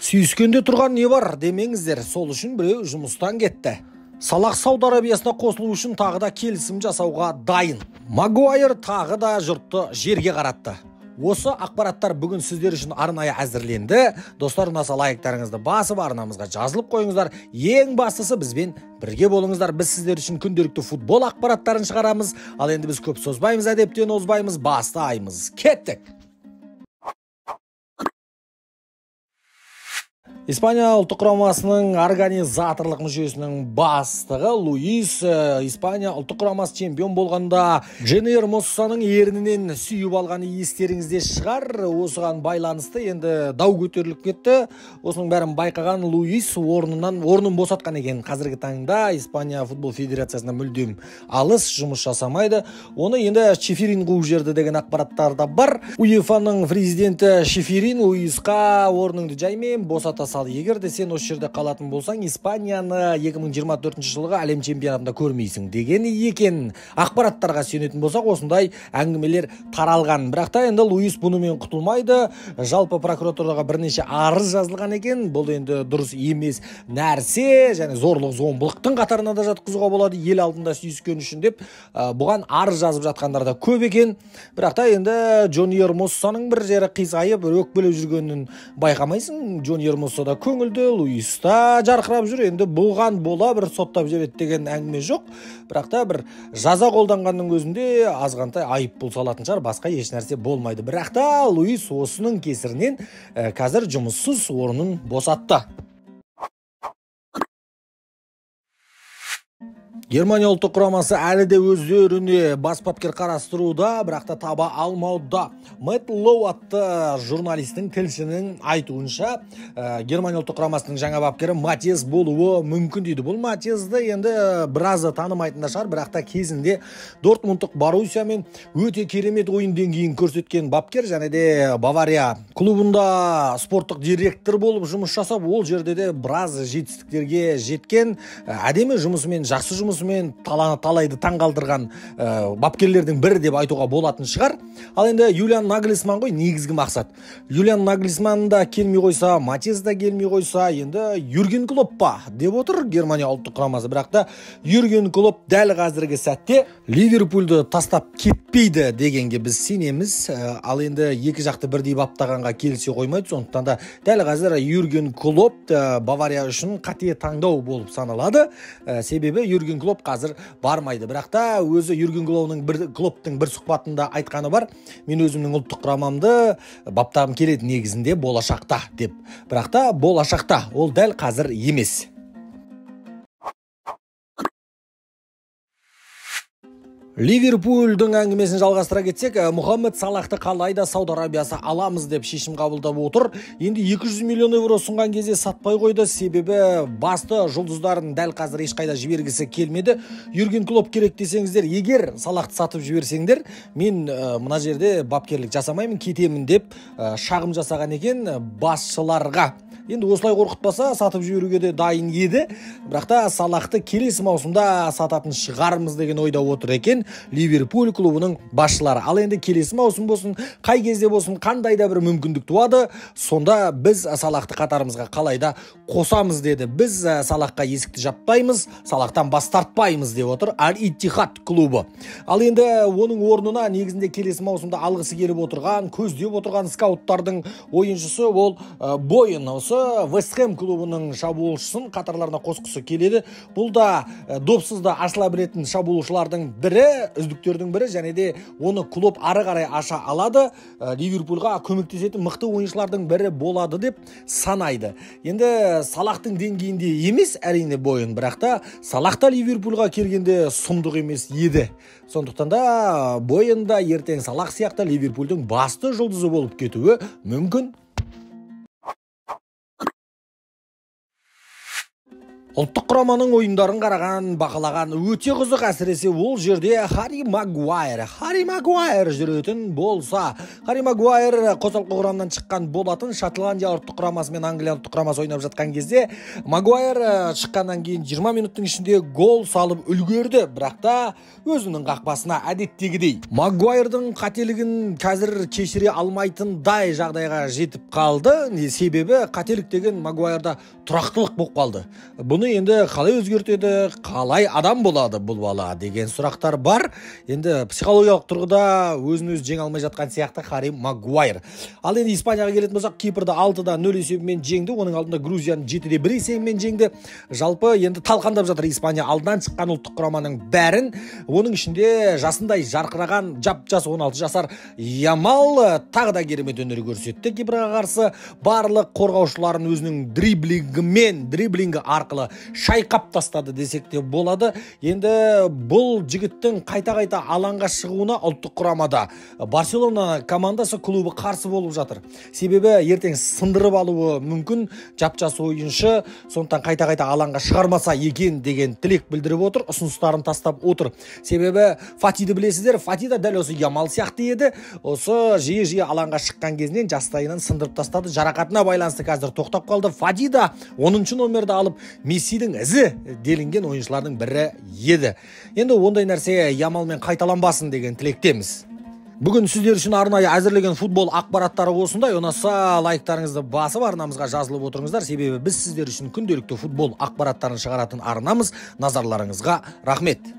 Сүйіскенде тұрған не бар демеңіздер, сол үшін біреу жұмыстан кетті. Салах Сауд Арабиясына қосылу үшін тағы да келісім жасауға дайын. Магуайр тағы да жұртты жерге қаратты. Осы ақпараттар бүгін сіздер үшін арнайы әзірленді. Достар, ұнаса лайктарыңызды басып, арнамызға жазылып қойыңыздар. Ең бастысы бізбен бірге болыңыздар. Біз сіздер үшін күнделікті футбол ақпараттарын шығарамыз. Ал енді біз көп созбаймыз, әдептен озбаймыз, бастаймыз. Кеттік! Испания ұлттық құрамасының организаторлық мүшесінің бастығы Луис Испания ұлттық құрамасы чемпион болғанда Дженни Эрмосоның ернінен сүйіп алғаны естеріңізде шығар. Осыған байланысты енді дау көтеріліп кетті. Осының бәрін байқаған Луис орнын босатқан екен. Қазіргі таңда Испания футбол федерациясына мүлдем алыс жұмыс жасамайды. Оны енді Чеферин қуып жіберді деген ақпараттар да бар. УЕФА-ның президенті Чеферин Луисқа орныңды жаймен босата сал. Егер де сен осы жерде қалатын болсаң, Испанияны 2024 жылғы әлем чемпионатында көрмейсің деген екен. Ақпараттарға сүйенетін болсақ, осындай әңгімелер таралған. Бірақ та енді Луис бұнымен құтылмайды. Жалпы прокуратураға бірнеше арыз жазылған екен. Бұл енді дұрыс емес нәрсе, және зорлық зомбылықтың қатарына да жатқызуға болады ел алдында сүйіскен үшін деп бұған арыз жазып жатқандар да көп екен. Бірақ та енді Джонни Эрмосоның бір жері қисайып, өкпелеп жүргенін байқамайсың. Джонни Эрмосо да көңілді, Луис та жарқырап жүр. Енді бұған бола бір соттап жібереді деген әңгіме жоқ. Бірақ та бір жаза қолданғанның өзінде азғантай айыппұл салатын шығар, басқа еш нәрсе болмайды. Бірақ та Луис осының кесірінен қазір жұмыссыз орнын босатты. Германия ұлттық құрамасы әлі де өздеріне бас бапкер қарастыруда, бірақ та таба алмауда. Мэтт Лоу атты журналистің, тілшінің айтуынша, Германия ұлттық құрамасының жаңа бапкері Матиас болуы мүмкін дейді. Бұл Матиасты енді біразы танымайтын да шығар, бірақ та кезінде Дортмундтық Боруссиямен өте керемет ойын деңгейін көрсеткен бапкер, және де Бавария клубында спорттық директор болып жұмыс жасап, ол жерде де біраз жетістіктерге жеткен, әдемі жұмысымен, жақсы жұмысымен талайды таңғалдырған бапкерлердің бірі деп айтуға болатын шығар. Ал енді Юлиан Наглисман ғой негізгі мақсат. Юлиан Наглисман да келмей қойса, Матиас да келмей қойса, енді Юрген Клопп па деп отыр Германия ұлттық құрамасы. Бірақ та Юрген Клопп дәл қазіргі сәтте Ливерпульді тастап кетпейді дегенге біз сенеміз. Ал енді екі жақты бірдей баптағанға келісе қоймайды. Сондықтан да дәл қазір Юрген Клопп Бавария үшін қате таңдау болып саналады. Себебі Юрген Клопп қазір бармайды. Бірақ та өзі Юрген Клопптың бір сұхбатында айтқаны бар. Мен өзімнің ұлттық құрамамды баптағым келеді негізінде болашақта деп. Бірақ та болашақта, ол дәл қазір емес. Ливерпульдің әңгімесін жалғастыра кетсек, Мұхаммед Салахты қалай да Сауд Арабиясы аламыз деп шешім қабылдап отыр. Енді 200 миллион евро ұсынған кезде сатпай қойды, себебі басты жұлдыздарын дәл қазір ешқайда жібергісі келмеді. Юрген Клопп керек десеңіздер, егер Салахты сатып жіберсеңдер, мен мына жерде бапкерлік жасамаймын, кетемін деп шағым жасаған екен басшыларға. Енді осылай қорқытпаса, сатып жіберуге де дайын еді. Бірақ та Салахты келесі маусымда сататын шығармыз деген ойда отыр екен Ливерпуль клубының басшылары. Ал енді келесі маусым болсын, қай кезде болсын, қандай да бір мүмкіндік туады, сонда біз Салахты қатарымызға қалай да қосамыз деді. Біз Салахқа есікті жаппаймыз, Салахтан бас тартпаймыз деп отыр Аль-Иттихад клубы. Ал енді оның орнына негізінде келесі маусымда алғысы келіп отырған, көздеп отырған скауттардың ойыншысы ол Бойын. Осы Вест Хэм клубының шабуылшысын қатарларына қосқысы келеді. Бұл да допсыз да ашыла білетін шабуылшылардың бірі, үздіктердің бірі, және де оны клуб ары қарай аша алады. Ливерпульға көмектесетін мықты ойыншылардың бірі болады деп санайды. Енді Салахтың деңгейінде емес әрине Бойын, бірақ та Салах та Ливерпульға келгенде сұмдық емес еді. Сондықтан да Бойын да ертең Салах сияқты Ливерпульдің басты жұлдызы болып кетуі мүмкін. Ұлттық құраманың ойындарын қараған, бақылаған өте қызық, әсіресе ол жерде Харри Магуайр. Харри Магуайр жүретін болса, Харри Магуайр қосалқы құрамнан шыққан болатын. Шотландия ұлттық құрамасы мен Англия ұлттық құрамасы ойнап жатқан кезде Магуайр шыққаннан кейін 20 минуттың ішінде гол салып үлгерді, бірақ та өзінің қақпасына әдеттегідей. Магуайрдың қателігін қазір кешіре алмайтындай жағдайға жетіп қалды. Себебі қателік деген Магуайрда тұрақтылық болып қалды. Бұны енді қалай өзгертеді, қалай адам болады бұл бала деген сұрақтар бар. Енді психологиялық тұрғыда өзін өзі жеңе алмай жатқан сияқты Харри Магуайр. Ал енді Испанияға келетін болсақ, Кипрді 6-0 есебімен жеңді. Оның алдында Грузияны 7-1 есебімен жеңді. Жалпы енді талқандап жатыр Испания алдынан шыққан ұлттық құраманың бәрін. Оның ішінде жасындай жарқыраған жап-жас 16 жасар Ямал тағы да керемет өнер көрсетті. Кипрға қарсы барлық қорғаушыларын өзінің дриблингі арқылы шайқап тастады десек те болады. Енді бұл жігіттің қайта-қайта алаңға шығуына ұлттық құрамада Барселона командасы клубы қарсы болып жатыр. Себебі ертең сындырып алуы мүмкін жап-жас ойыншы, сондықтан қайта-қайта алаңға шығармаса екен деген тілек білдіріп отыр, ұсыныстарын тастап отыр. Себебі Фатиді білесіздер, Фати да дәл осы Ямал сияқты еді. Осы жиі-жиі алаңға шыққан кезінен жастайынан сындырып тастады. Жарақатына байланысты қазір тоқтап қалды. Фати да 10 номерді алып Мессидің ізі делінген ойыншылардың бірі еді. Енді ондай нәрсе Ямалмен қайталанбасын деген тілектеміз. Бүгін сіздер үшін арнайы әзірлеген футбол ақпараттары осындай. Ұнаса лайктарыңызды басып арнамызға жазылып отырыңыздар. Себебі біз сіздер үшін күнделікті футбол ақпараттарын шығаратын арнамыз. Назарларыңызға рахмет.